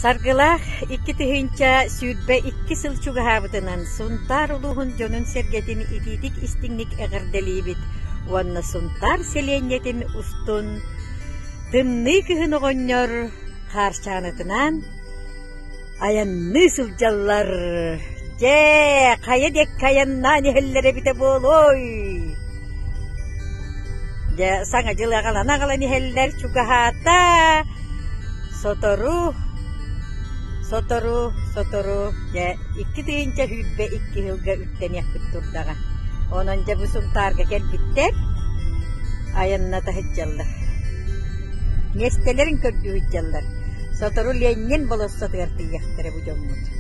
Саргылаах 2022 сыл чугаһаабытынан Сунтаар улууһун дьонун-сэргэтин итиитик-истиҥник эҕэрдэлиибит уонна Сунтаар сэлиэнньэтин устун тымныы кыһын оҕонньор Хаарчаанатынаан айанныы сылдьаллар. Дьэ, хайа диэки айаннаан иһэллэр эбитэ буолуой? Дьэ, Саҥа дьыл аҕалан-аҕалан иһэллэр чугаһаата. Сотору, сотору, сотору, дьэ, 2022 сылга үктэниэхпит турдаҕа. Онон дьэ бу Сунтаарга кэлбиттэр, айанната сылдьаллар. Миэстэлэрин көрдүү сылдьаллар. Сотору Ленин болуоссатыгар тиийиэхтэрэ бу дьоммут.